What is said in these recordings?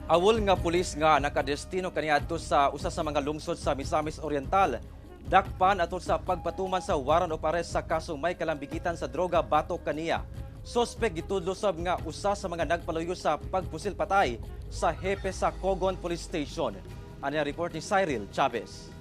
Awol nga pulis nga nakadestino kaniadto sa usa sa mga lungsod sa Misamis Oriental. Dakpan atol sa pagpatuman sa warrant of arrest sa kasong may kalambigitan sa droga batok kaniya. Sospek gitudlo sab nga usa sa mga nagpaluyo sa pagpusil patay sa hepe sa Cogon Police Station. Ani ang report ni Cyril Chavez.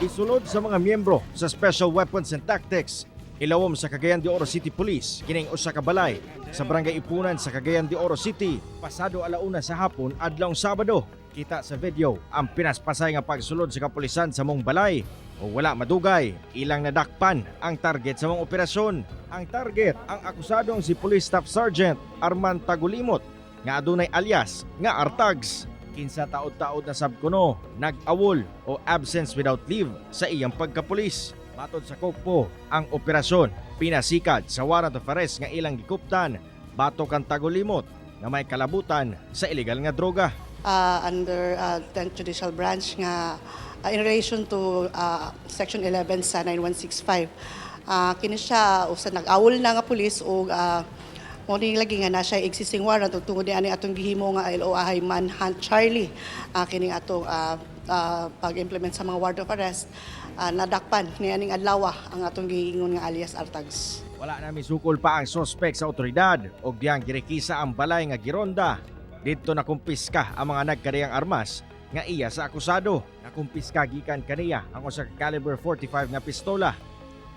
Isulod sa mga miyembro sa Special Weapons and Tactics, ilawom sa Cagayan de Oro City Police, kining usa ka balay sa Barangay Ipunan sa Cagayan de Oro City, pasado 1:00 sa hapon adlawng Sabado. Kita sa video ang pinaspasay nga pagsulod sa kapulisan sa mong balay o wala madugay, ilang nadakpan ang target sa mong operasyon. Ang target ang akusadong si Police Staff Sergeant Arman Tagulimot nga adunay alias nga Artags, kinsa taod-taod na sab kuno nag-awol o absence without leave sa iyang pagkapulis. Matod sa Kokpo, ang operasyon pinasikat sa warrant of arrest nga ilang gikuptan batok ang Tagulimot nga may kalabutan sa ilegal nga droga. Under 10th Judicial Branch nga in relation to Section 11 sa 9165. Kini siya usa nag-awol na nga pulis ug mo ni lagi nga na siya existing warrant ug tungod ni ani atong gihimo nga LOA Manhunt Charlie, kining atong pag-implement sa mga warrant of arrest, nadakpan ni aning adlaw ang atong giingon nga alias Artags. Wala na misukol pa ang sospek sa otoridad og diyang girekisa ang balay nga gironda. Didto nakumpiska ang mga nagkadiyang armas nga iya sa akusado. Nakumpiska gikan kaniya ang usa ka caliber 45 nga pistola,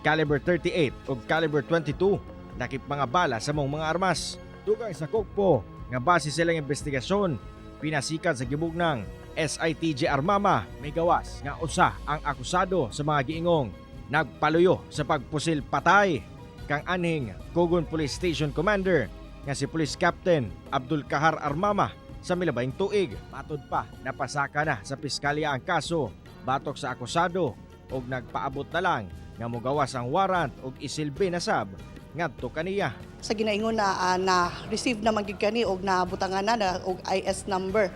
caliber 38 ug caliber 22, lakip mga bala sa mong mga armas. Dugang sa Kokpo nga base sa ilang investigasyon, pinasikat sa gibugnang SITG Armama, may gawas nga usa ang akusado sa mga giingong nagpaluyo sa pagpusil patay kang anhing Cogon Police Station Commander nga si Police Captain Abdul Kahar Armama sa milabayng tuig. Matod pa, napasaka na sa piskalya ang kaso batok sa akusado og nagpaabot na lang nga mogawas ang warrant og isilbi na sab ngadto kaniya. Sa ginaingon na na receive na man gyud kani og nabutangan na, na og IS number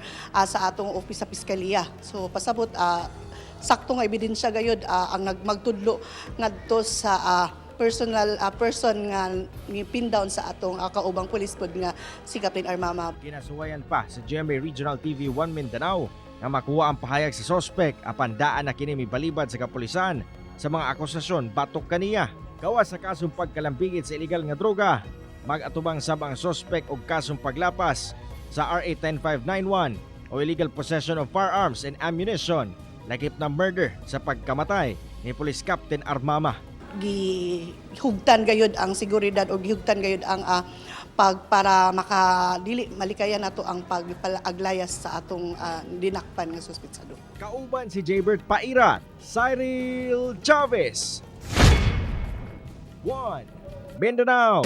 sa atong office sa piskalya. So pasabot, sakto nga ebidensya gayud ang nagmagtudlo ngadto sa personal person nga ni pin down sa atong kaubang pulis pod nga si Captain Armama. Ginasuwayan pa sa GMA Regional TV 1 Mindanao nga makuha ang pahayag sa sospek apan daan na kini mibalibad sa kapulisan sa mga akusasyon batok kaniya. Gawas sa kasong pagkalambigit sa illegal nga droga, mag-atubang sab ang sospek og kasong paglapas sa RA 10591 o illegal possession of firearms and ammunition, lakip na murder sa pagkamatay ni Police Captain Armama. Gihugtan gayud ang seguridad o gihugtan gayud ang pag para maka dili malikayan nato ang pagpalaaglayas sa atong dinakpan nga suspetsado. Kauban si Jaybert Pairat, Cyril Chavez. 1. Mindanao.